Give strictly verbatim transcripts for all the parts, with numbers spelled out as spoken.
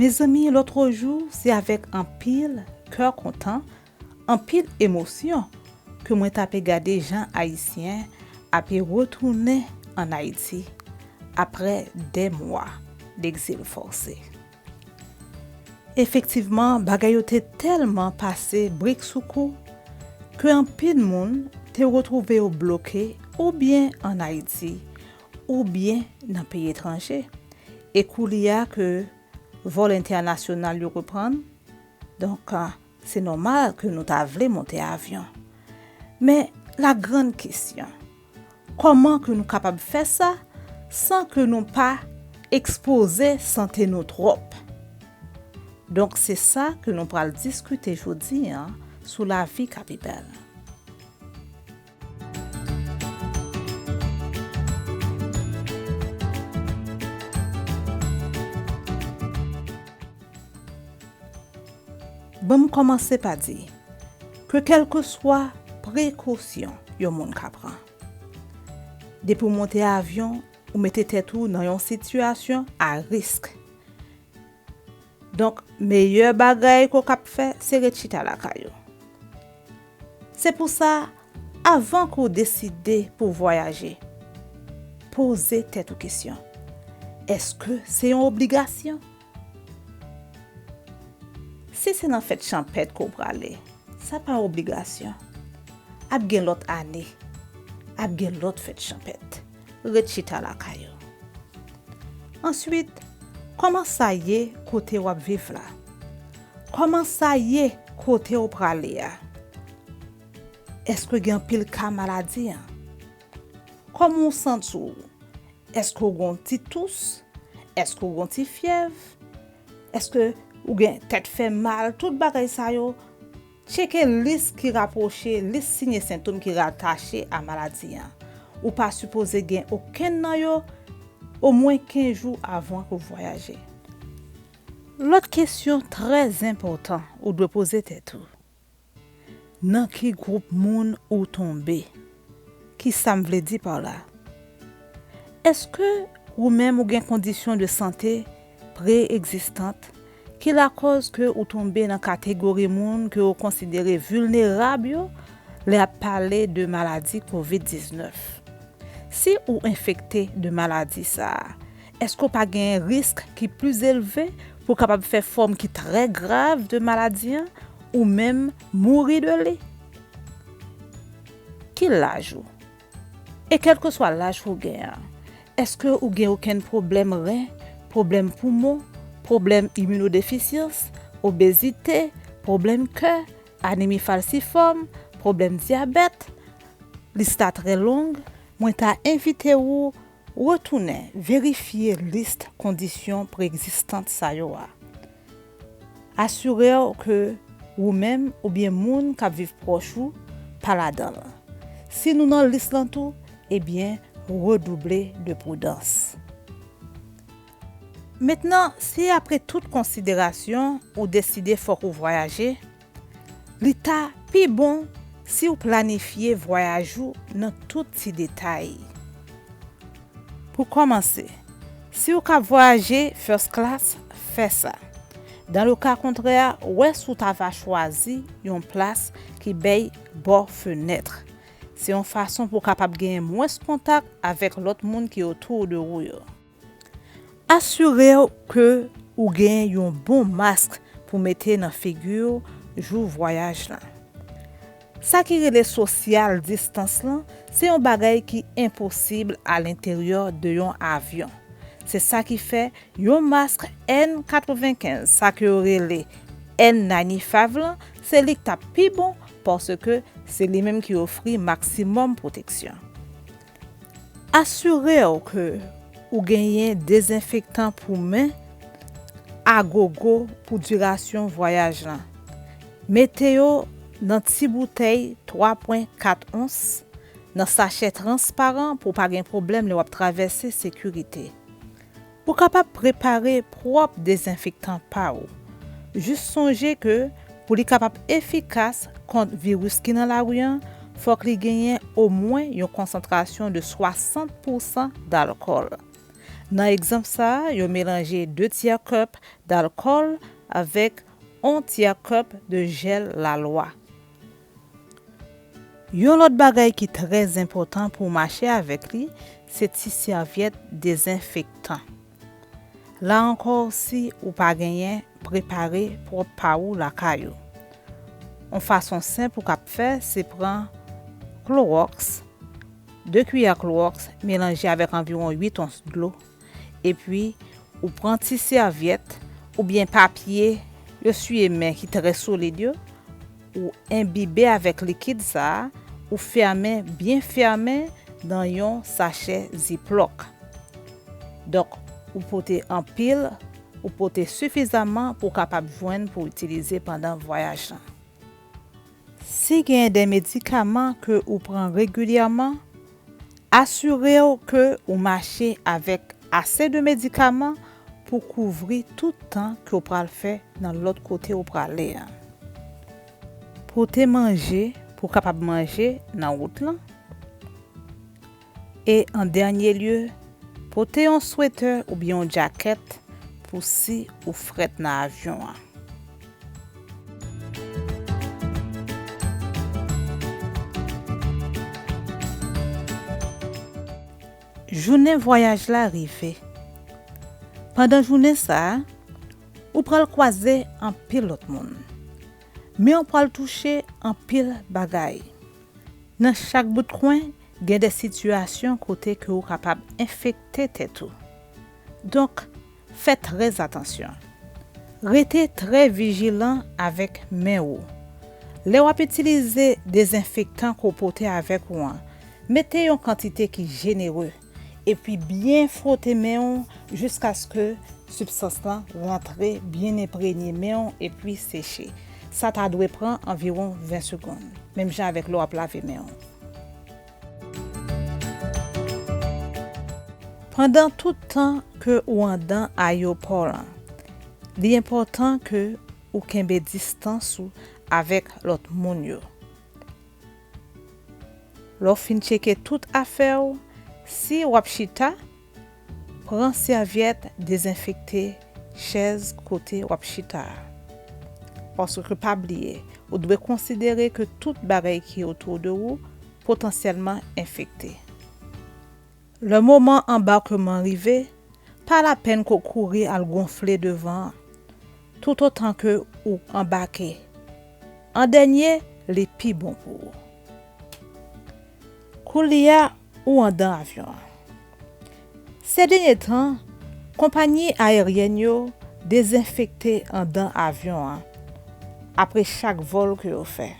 Mezanmi, lòtrejou, se avèk anpil kè kontan, anpil emosyon ke mwen t ape gade jan Ayisyen ape retounen ann Ayiti apre dè mwa degzil fòse. Efektivman, bagay yo te tèlman pase brik sou kou ke anpil moun te retwouve yo bloke oubyen ann Ayiti oubyen nan peyi etranje. E koulye a ke vòl entènasyonal yo reprann, donk, se nòmal ke nou ta vle monte avyon. Men, la grande question, kòman ke nou kapab fè sa san ke nou pa ekspoze sante nou twòp? Donk, se sa ke nou pral diskite jodi a sou Lavi K P Bell. Ban m kòmanse pa di ke kèlkeswa prekosyon yon moun ka pran, depi w monte avyon, ou mete tèt ou nan yon sitiyasyon a risk. Donk, meyè bagay ke w kab fè, se ret chita lakay ou. Se pou sa, avan ke w deside pou w vwayaje, poze tèt ou kesyon, èske se yon obligasyon? Si se nan fèt chanpèt ke w prale, sa pa obligasyon. Ap gen lòt ane, ap gen lòt fèt chanpèt. Ret chita lakay ou. Answit, kòman sa ye kote w ap viv la? Kòman sa ye kote w prale a? Èske gen anpil ka maladi an? Kòman w santi w? Èske w gen yon ti tous? Èske w gen yon ti fyèv? Èske w gen tèt fè mal? Tout bagay sa yo, tcheke lis ki rapwoche, lis siy e sentòm ki ratache a maladi an. Ou pa sipoze gen okenn nan yo omwen kenz jou avan ke w vwayaje. Lòt kesyon trè enpòtan ou dwe poze tèt ou, nan ki gwoup moun ou tonbe? Kisa m vle di pa la? Èske ou menm ou gen kondisyon de sante pre-egzistant ki lakòz ke ou tonbe nan kategori moun ke yo konsidere vilnerab yo lè y ap pale de maladi kovid diznèf? Si ou enfekte de maladi sa a, èske w pa gen risk ki plis elve pou w kapab fè fòm ki trè grav de maladi an ou menm mouri de li? Ki laj ou? E kèlkeswa laj ou gen an, èske ou gen okenn pwoblèm ren, pwoblèm poumon, pwoblèm iminodefisyans, obezite, pwoblèm kè, anemi falsifòm, pwoblèm dyabèt? Lis la trè long, mwen ta envite w retounen verifye lis kondisyon pre-egzistant sa yo a. Asire w ke ou menm oubyen moun k ap viv pwòch ou pa ladan l. Si nou nan lis lan tou, ebyen, redouble de pridans. Mentnan, si apre tout konsiderasyon ou deside fòk ou vwayaje, li ta pi bon si w planifye vwayaj ou nan tout ti detay. Pou kòmanse, si w ka vwayaje first class, fè sa. Dans le cas contraire, wè si w ta va chwazi yon plas ki bay bò fenèt. Se yon fason pou w kapab genyen mwens kontak avèk lòt moun ki otou de ou yo. Asire w ke ou gen yon bon mask pou mete nan figi w jou vwayaj lan. Sa ki rele sosyal distans lan, se yon bagay ki enposib alenteryè de yon avyon. Se sa ki fè yon mask N katrevenkenz, sa ke yo rele N ninety-five lan, se li k t ap pi bon, paske se li menm ki ofri maksimòm pwoteksyon. Asire w ke ou genyen dezenfektan pou men agogo pou dirasyon vwayaj lan. Mete yo nan ti boutèy twa pwen kat ons, nan sachè transparan pou w pa gen pwoblèm lè w ap travèse sekirite. Ou kapab prepare pwòp dezenfektan pa w. Jis sonje ke pou li kapab efikas kont viris ki nan lari an, fòk li genyen omwen yon konsantrasyon de swasant pousan dalkòl. Nan egzanp sa a, yo melanje de tyè kèp dalkòl avèk yon tyè kèp de jèl lalwa. Yon lòt bagay ki trè enpòtan pou w mache avèk li, se ti sèvyèt dezenfektan. La ankò, si ou pa genyen, prepare pwòp pa ou lakay ou. Yon fason senp ou kab fè, se pran klowòks, de kiyè klowòks melanje avèk anviwon uit ons dlo, epi ou pran ti sèvyèt oubyen papye yo siye men ki trè solid yo, ou enbibe avèk likid sa a, ou fèmen byen fèmen nan yon sachè ziplòk. Donk, ou pote anpil, ou pote sifizaman pou w kapab jwenn pou itilize pandan vwayaj lan. Si gen de medikaman ke ou pran regilyèman, asire w ke ou mache avèk ase de medikaman pou kouvri tout tan ke w pral fè nan lòt kote w prale a. Pote manje pou w kapab manje nan wout lan. E an dènye lye, pote yon swetè oubyen yon djakèt pou si ou frèt nan avyon an. Jounen vwayaj la rive. Pandan jounen sa a, ou pral kwaze anpil lòt moun. Men w pral touche anpil bagay. Nan chak bout kwen, gen de sitiyasyon kote ke ou kapab enfekte tèt ou. Donk, fè trè atansyon. Rete trè vijilan avèk men ou. Lè w ap itilize dezenfektan ke w pote avèk ou an, mete yon kantite ki jenere, epi byen fwote men w jiskaske sibstans lan rantre byen enprenye men w epi seche. Sa ta dwe pran anviwon ven segonn, menm jan avèk lè w ap lave men w. Pandan tout tan ke ou anndan ayewopò lan, li enpòtan ke ou kenbe distans ou avèk lòt moun yo. Lè w fin tcheke tout afè w, si w ap chita, pran sèvyèt dezenfekte chèz kote w ap chita a. Paske pa bliye, ou dwe konsidere ke tout bagay ki otou de ou potansyèlman enfekte. Lè moman anbakeman rive, pa lapèn ke w kouri al gonfle devan an, toutotan ke ou anbake. An dènye, li pi bon pou ou. Koulye a, ou anndan avyon an. Sè dènye tan, konpayi ayeryèn yo dezenfekte anndan avyon an apre chak vòl ke yo fè.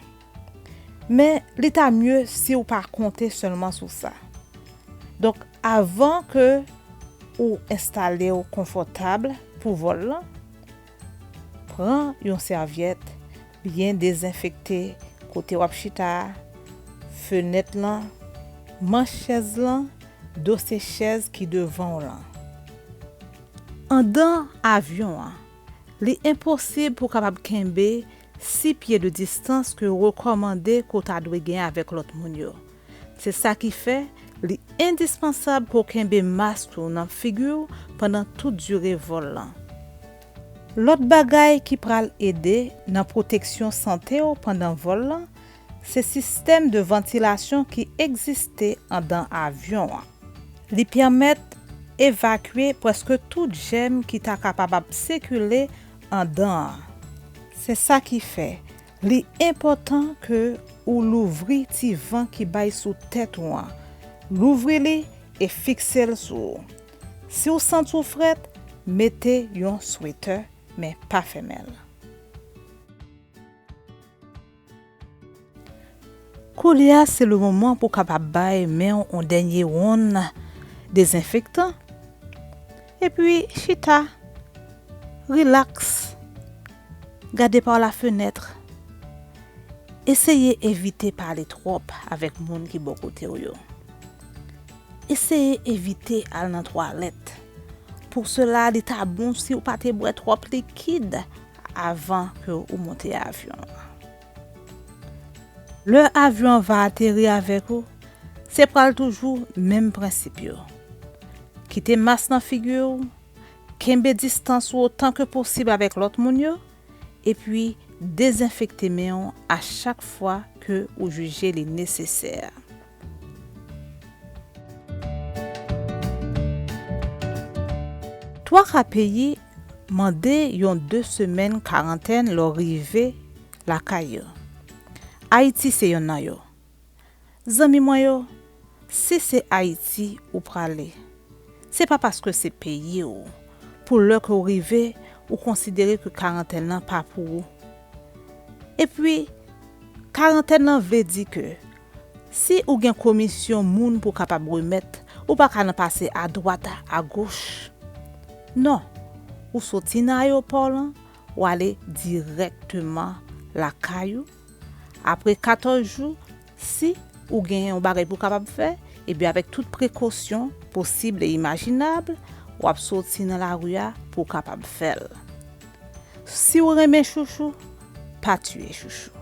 Men, li ta mye si w pa konte sèlman sou sa. Donk, avan ke ou enstale w konfòtab pou vòl lan, pran yon sèvyèt, byen dezenfekte kote w ap chita a, fenèt lan, manch chèz lan, dosye chèz ki devan w lan. Anndan avyon an, li enposib pou w kapab kenbe sis pye de distans ke yo rekòmande ke w ta dwe gen avèk lòt moun yo. Se sa ki fè, li endispansab pou w kenbe mask ou nan figi w pandan tout dire vòl lan. Lòt bagay ki pral ede nan pwoteksyon sante w pandan vòl lan, se sistèm de vantilasyon ki egziste anndan avyon an. Li pèmèt evakye prèske tout jèm ki ta kapab ap sikile anndan an. Se sa ki fè, li enpòtan ke ou louvri ti van ki bay sou tèt ou an. Louvri li e fikse l sou ou. Si w santi w frèt, mete yon swetè, men pa fèmen l. Koulye a, se le moman pou w kapab bay men w yon dènye wonn dezenfektan. Epi, chita, rilaks, gade pa la fenèt. Eseye evite pale twòp avèk moun ki bò kote w yo. Eseye evite al nan twalèt. Pou sela, li ta bon si w pa te bwè twòp likid avan ke ou monte avyon an. Lè avyon an va ateri avèk ou, se pral toujou menm prensip yo. Kite mas nan figi w, kenbe distans ou otan ke posib avèk lòt moun yo, epi dezenfekte men w a chak fwa ke ou jije li nesesè. Twa ka peyi mande yon de semèn karantèn lè w rive lakay yo. Ayiti se yonn nan yo. Zanmi mwen yo, si se Ayiti ou prale, se pa paske se peyi w, pou lè ke w rive, ou konsidere ke karantèn nan pa pou ou. Epi, karantèn nan vle di ke si ou gen komisyon moun pou w kapab remèt, ou pa ka nan pase adwat, agoch. Non, ou soti nan ayewopò lan, ou ale dirèkteman lakay ou. Apre katòz jou, si ou gen yon bagay pou w kapab fè, ebyen, avèk tout prekosyon posib e imajinab, w ap soti nan lari a pou w kapab fè l. Si w renmen chouchou, pa tiye chouchou.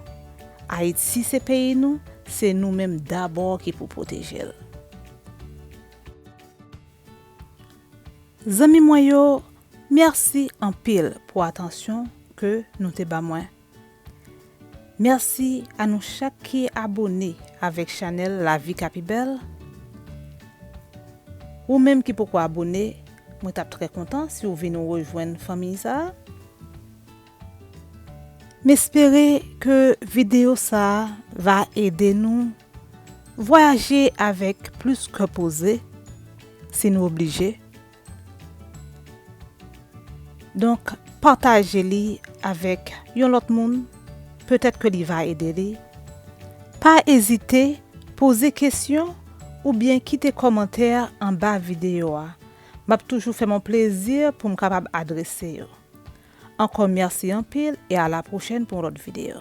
Ayiti se peyi nou, se nou menm dabò ki pou pwoteje l. Zanmi mwen yo, mèsi anpil pou atansyon ke nou te ba mwen. Mèsi a nou chak ki abone avèk chanèl Lavi Ka Pi Bèl. Ou menm ki poko abone, mwen t ap trè kontan si w vin rejwenn fanmi sa a. M espere ke videyo sa a va ede nou vwayaje avèk plis kè poze, si nou oblije. Donk, pataje li avèk yon lòt moun, petèt ke li va ede li. Pa ezite poze kesyon oubyen kite kòmantè anba videyo a. M ap toujou fè m yon plezi pou m kapab adrese yo. Ankò mèsi anpil e a la pwochèn pou yon lòt videyo.